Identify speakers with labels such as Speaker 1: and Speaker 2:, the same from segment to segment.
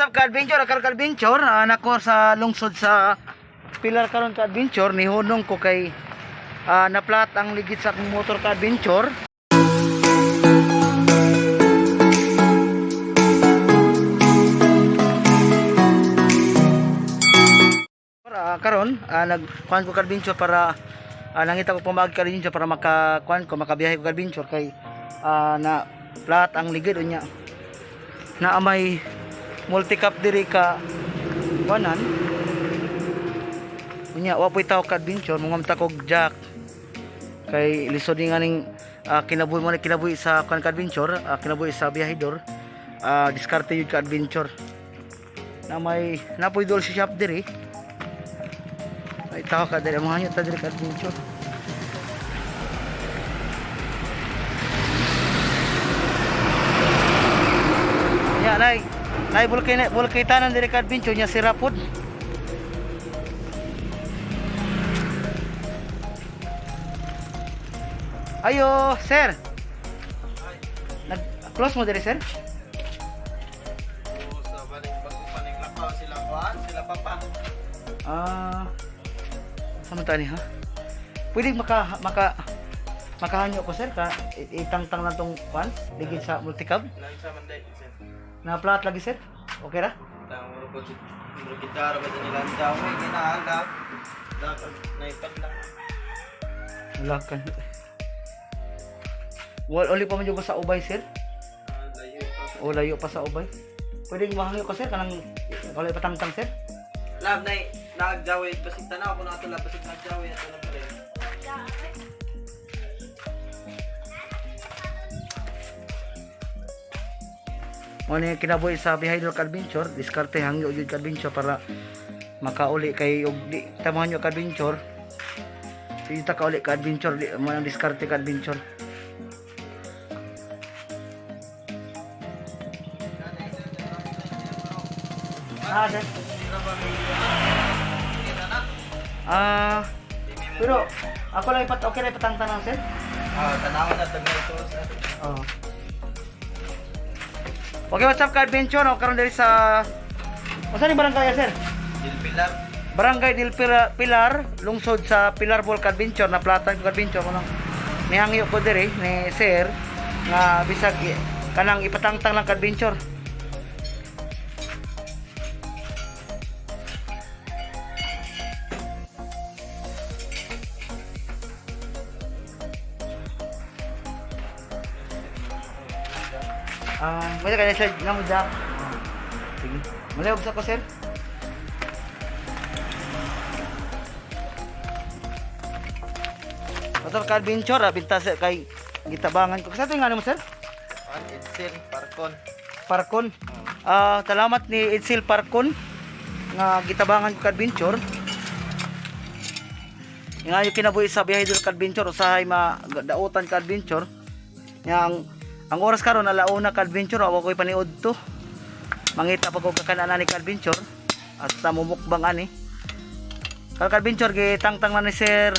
Speaker 1: What's up ka-adventure? Akar ka-adventure, nako sa lungsod sa Pilar karon ka-adventure, nihunong ko kay naplat ang ligid sa akong motor ka-adventure. Karon nagkuan ko ka-adventure para nangita ko pamag ka-adventure para makakuan ko, makabiyahe ko ka-adventure kay na plat ang ligid unya. Na may multi-cup diri ka kuanan. Unya wa po'y tao ka adventure, mungam ta kog jack kay lisod ni nganing kinabuhi mo na kinabuhi sa kuan ka adventure, kinabuhi sa biyahidor, diskarte yun ka adventure. Na may napoy dol si shop diri. Ay tao ka diri, mga ta diri ka adventure. Ya, nay. Nay bulkay na bulkay tanan diri ka adventure nya si Rapod. Ayo, sir. Nag-close mo diri, sir?
Speaker 2: Oo, sa balik bago pa naglakaw sila kuan, sila papa.
Speaker 1: Ah. Sa man ni ha? Pwede maka maka makahanyo ko, sir, ka itangtang na tong kwan ligid sa multicab
Speaker 2: Nang sa man dai sir.
Speaker 1: Na plat lagi, sir. Okay ra?
Speaker 2: Tang muro ko muro gitara ba nila ang daw eh ginahalap. Dapat naipad lang.
Speaker 1: Wala ka. Wal uli pa man jud ko sa ubay, sir.
Speaker 2: Ah, layo pa.
Speaker 1: O layo pa sa ubay. Pwede mahanyo ko, sir, kanang wala patangtang, sir.
Speaker 2: Lab nay nagjawi basig tanaw ko na ato lab basig nagjawi ato lang pare.
Speaker 1: Mo ni kinabuhi sa Bihaydo ka adventure, diskarte hangyo jud ka adventure para makauli kay og di tamahan ka adventure. Di ta kauli ka adventure, di mo nang diskarte ka adventure. Ah, sir. Ah, pero ako lang ipat okay na ipatangtang lang, sir.
Speaker 2: Ah, tanaw na tagay ito sa
Speaker 1: Oh. Okay, what's up ka adventure? Ako karon diri sa Unsa ni barangay, sir?
Speaker 2: Dilpilar.
Speaker 1: Barangay del Pilar, Pilar, lungsod sa Pilar Ball Adventure na platan ko adventure ko nang nihangyo ko diri ni sir nga bisag kanang ipatangtang lang ka adventure. Ah, uh, kaya sir namo jack. Ah, sige. Malay sa ko, sir. Pastor ka adventure, binta sir kay gitabangan ko. Sa ito nga mo, sir?
Speaker 2: An Edsel Parkon.
Speaker 1: Parkon. Ah, salamat ni Edsel Parkon nga gitabangan ko ka adventure. Nga yung kinabuhi sa biyahe dul ka adventure usahay madautan ka adventure. Nga ang oras karon alauna ka adventure, awa ko'y paniod to. Mangita pa ko kakanana ni ka adventure at sa mumukbang ani. Karon ka adventure gitangtang na ni Sir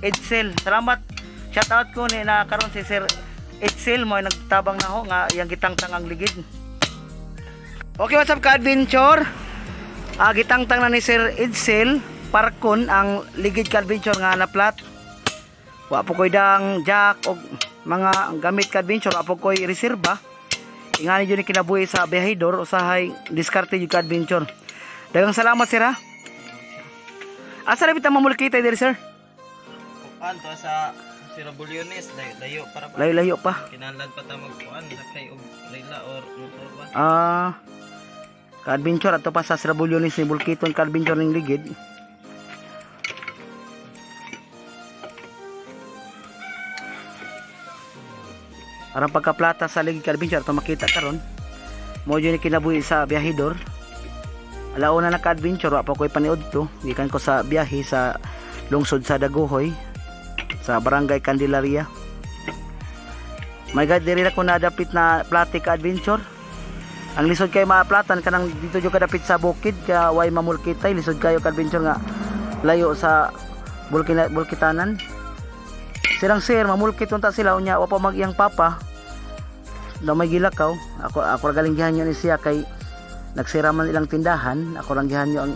Speaker 1: Edsel. Salamat. Shout out ko ni na karon si Sir Edsel mo ay nagtabang na ho nga iyang gitangtang ang ligid. Okay, what's up ka adventure? Ah, gitangtang na ni Sir Edsel Parkon ang ligid ka adventure nga na plat. Wa po ko'y dang jack og mga gamit ka adventure, wa po ko'y reserba. Ingani jud ni kinabuhi sa biyahidor, usahay diskarte jud ka adventure. Daghang salamat, sir, ha. Asa ra bitang mamulkita diri, sir?
Speaker 2: Kuan to sa Sira Bulyones layo, layo para pa.
Speaker 1: Layo-layo pa.
Speaker 2: Kinahanglan pa ta magkuan sakay og rela or motor ba.
Speaker 1: Ah, ka-adventure ato pa sa Srabulyonis ni Bulkiton ka-adventure ning ligid. Aron pagkaplata sa ligid ka-adventure ato makita karon. Mo jud ni kinabuhi sa biyahidor. Alauna na ka-adventure, wa pa ko'y paniud to. Gikan ko sa biyahe sa lungsod sa Daguhoy sa Barangay Candelaria. My God, diri na ko nadapit na plate ka adventure. Ang lisod kay maaplatan kanang dito jud kadapit sa bukid kaya way mamulkitay, lisod kayo ka adventure nga layo sa bulkina, bulkitanan. Silang sir mamulkit unta sila unya wa pa mag iyang papa. Daw may gilakaw. Ako ako ra galing gihanyo ni siya kay Nagsira man ilang tindahan, ako lang gihanyo ang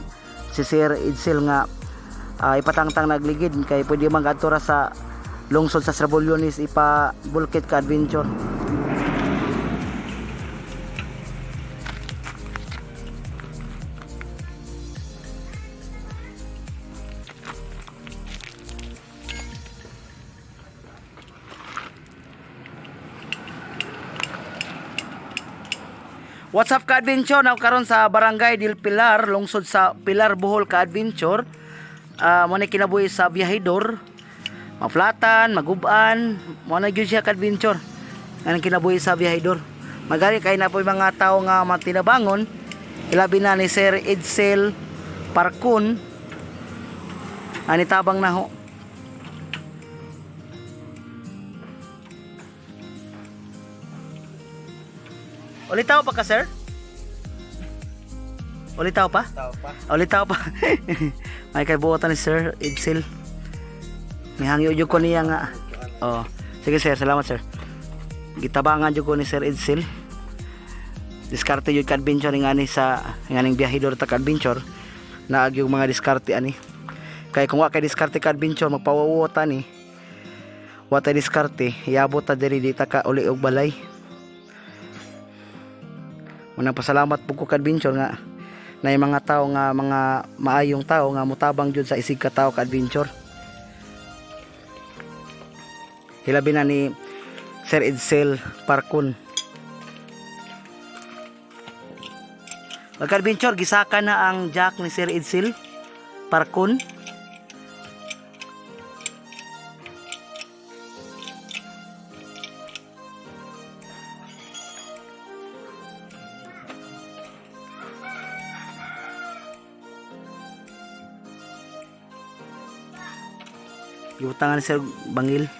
Speaker 1: si Sir Edsel nga ipatangtang nagligid kay pwede man kadto ra sa lungsod sa Srebulyones ipa bulkit ka adventure. What's up ka adventure? Now karon sa Barangay del Pilar, lungsod sa Pilar, Bohol ka adventure. Mo ni kinabuhi sa biyahidor. Maflatan, maguban, mo na gyud siya ka adventure. Nga kinabuhi sa biyahidor. Magali kay na po yung mga tao nga matinabangon. Ilabi na ni Sir Edsel Parkun. Ani tabang na ho. Ulitaw pa ka, sir? Ulitaw pa?
Speaker 2: Tao pa.
Speaker 1: Ulitaw pa. May kay buotan ni Sir Edsel. Mihangyo jud ko niya nga. Oh. Sige sir, salamat sir. Gitabangan jud ko ni Sir Edsel. Diskarte jud ka adventure nga ni sa nganing biyahidor ta ka adventure. Naag yung mga diskarte ani. Kay kung wa kay diskarte ka adventure magpawawota ni. Wa tay diskarte, iabot ta diri di ta ka uli og balay. Unang pasalamat po ko ka adventure nga na yung mga tao nga mga maayong tao nga mutabang jud sa isig ka tao ka adventure. Hilabi na ni Sir Edsel Parkun. Magka-adventure, gisaka na ang jack ni Sir Edsel Parkun. Gibutangan ni Sir Bangil.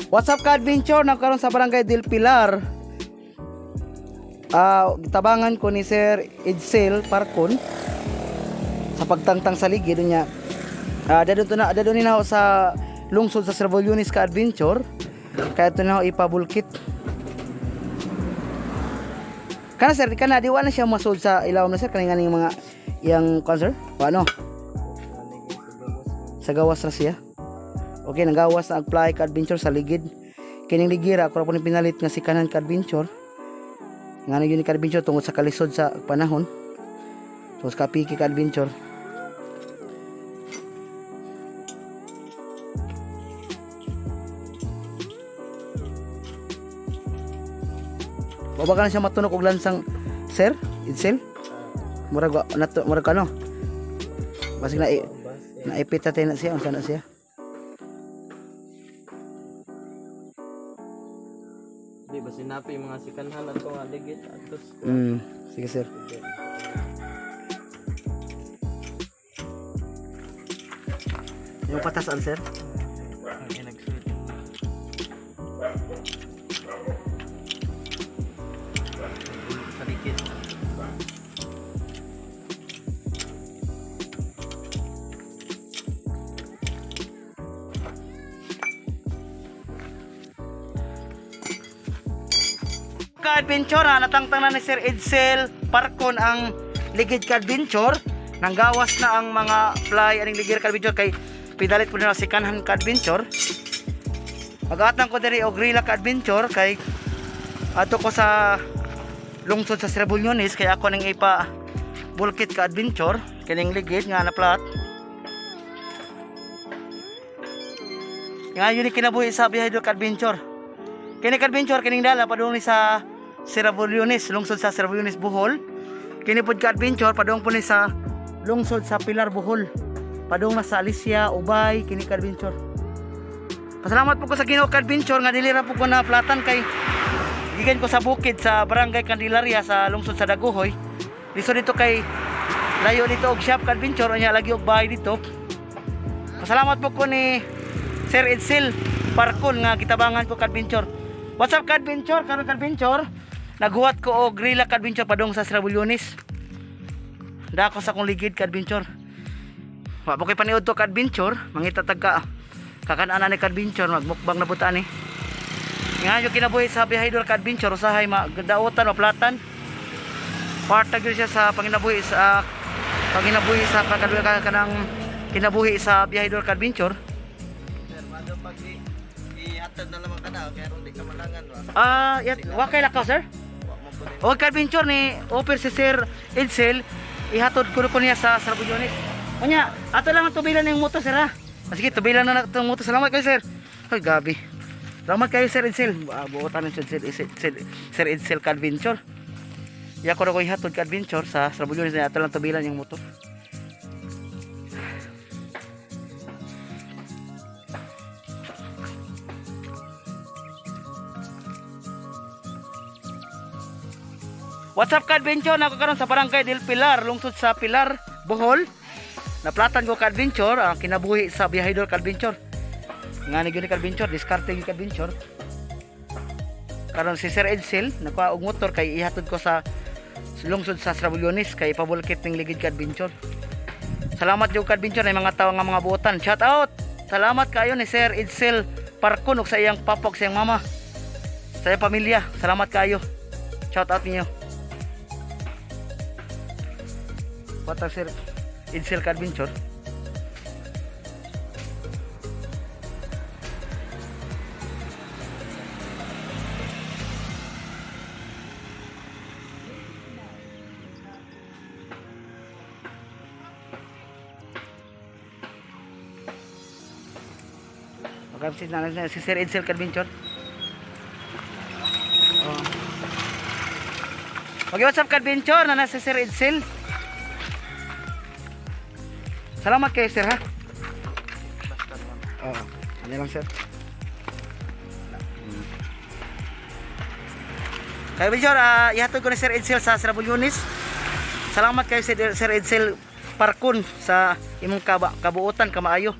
Speaker 1: What's up ka adventure? Nagkaroon sa Barangay Del Pilar. Tabangan ko ni Sir Edsel Parkon sa pagtangtang sa ligid niya. Dadto na dadto ni na ho sa lungsod sa Servolunis ka adventure. Kaya ito na ho ipabulkit. Kana sir, kana di wa na siya masud sa ilawom na sir kani nga ning mga iyang kwan sir? Paano? Sa gawas ra siya. Okay, nanggawas na apply ka adventure sa ligid. Kining ligira ako ra po ni pinalit nga si kanan ka adventure. Nga na yun ni ka adventure tungod sa kalisod sa panahon. Tungod sa kapiki ka adventure. Baba ka na siya matunok og lansang sir, Edsel. Murag nato murag ano. Basig na naipit na siya unsa na siya.
Speaker 2: Di ba sinapi yung mga sikanhan ato nga ligid atos.
Speaker 1: Sige sir. Yung patasan sir.
Speaker 2: Ang nagsuot. Sa ligid.
Speaker 1: Ka-adventure ha, natangtang na ni Sir Edsel Parkon ang ligid ka-adventure. Nanggawas na ang mga fly aning ligid ka-adventure kay pidalit po nila si kanhan ka-adventure. Mag-atang ko diri og rila ka-adventure kay ato ko sa lungsod sa Srebulyones kaya ako ning ipa bulkit ka adventure kining ligid nga na plat. Nga yun ni kinabuhi sa Biyahidor ka adventure. Kini ka adventure kining dala padung ni sa Srebulyones, lungsod sa Srebulyones, Bohol. Kini pod ka adventure padung po ni sa lungsod sa Pilar, Bohol. Padung na sa Alicia, Ubay, kini ka adventure. Pasalamat po ko sa Ginoo ka adventure nga dili ra po ko na platan kay gikan ko sa bukid sa Barangay Candelaria sa lungsod sa Dagohoy. Lisod dito kay layo dito og shop ka adventure, unya lagi og bahay dito. Pasalamat po ko ni Sir Edsel Parkon nga gitabangan ko ka adventure. What's up ka adventure? Karon ka adventure, naghuwat ko og Grilla ka adventure padung sa Srabulyones. Dako sa akong ligid ka adventure. Wa po kay paniud to ka adventure, mangita tag ka kakan-anan ni ka adventure, magmukbang na buta ni. Nga yung kinabuhi sa Biyahidor ka adventure, usahay magdautan, maplatan. Part na gyud siya sa panginabuhi sa kakaduha ka kanang kinabuhi sa Biyahidor ka adventure.
Speaker 2: Sir, mado pag ihatod na naman ka na, kaya ron di ka malangan ba?
Speaker 1: Ah, yat, wa kay lakaw sir?
Speaker 2: Wa man po din.
Speaker 1: O ka adventure ni offer si Sir Edsel, ihatod ko ko niya sa Sarbulyones. Unya, ato lang ang tubilan ng moto sir ha. Ah, sige, tubilan na na itong moto. Salamat kayo sir. Ay, gabi. Salamat kayo Sir Edsel. Ah, buotan ni Sir Edsel, Sir, Sir Edsel ka adventure. Ya ko na ko ihatod ka adventure sa Sarbulyones na ato lang tubilan yung moto. What's up ka adventure? Nako karon sa Barangay del Pilar, lungsod sa Pilar, Bohol. Naplatan ko ka adventure, ang kinabuhi sa Biyahidor ka adventure. Nga ni gyud ni ka adventure, diskarte gyud ka adventure. Karon si Sir Edsel nagkuha og motor kay ihatod ko sa lungsod sa Srabulyones kay pabulkit ning ligid ka adventure. Salamat jud ka adventure na mga tawo nga mga buotan. Shout out. Salamat kayo ni Sir Edsel Parkun ug sa iyang papa ug sa iyang mama. Sa iyang pamilya. Salamat kayo. Shout out ninyo. What up, Sir Edsel ka adventure? Pagkamsit na lang si Sir Edsel Carventure. Oh. Okay, what's up Carventure? Na nasa Sir Edsel. Salamat kayo sir ha.
Speaker 2: Basta naman.
Speaker 1: Oo. Ano lang sir. Kayo Adventure, ihatod ko ni Sir Edsel sa Srabulyones. Salamat kayo Sir Edsel Parkun sa imong kabuotan kamaayo.